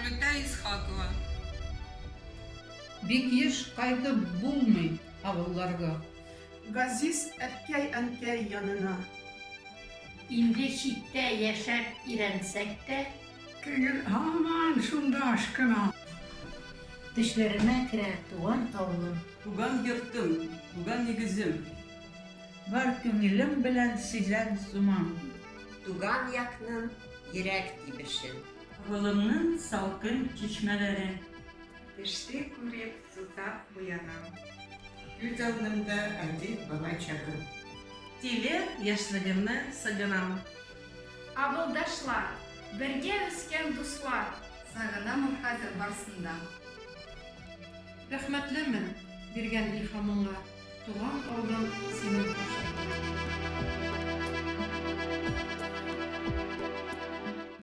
Мәүлүтә Исхакова. Бик еш кайтып булмый авылларга. Газиз әткәй-әнкәй янына. Инде читтә яшәп өйрәнсәк тә. Күңел һаман шунда ашкына. Төшләремә керә туган авылым. Туган йортым, туган нигезем. Бар күңелем белән сизәм, сумам. Туган якның йөрәк тибешен. Авылымның салкын чишмәләрен. Төште күреп, сусап уянам. Күз алдымда әти, бабай чагым. Тиле яшьлегемне сагынам. Авылдашлар, бергә үскән дуслар. Сагынамын хәзер барсын да. Рәхмәтлемен биргән илһамыңа, Туган авылым синең каршыңда.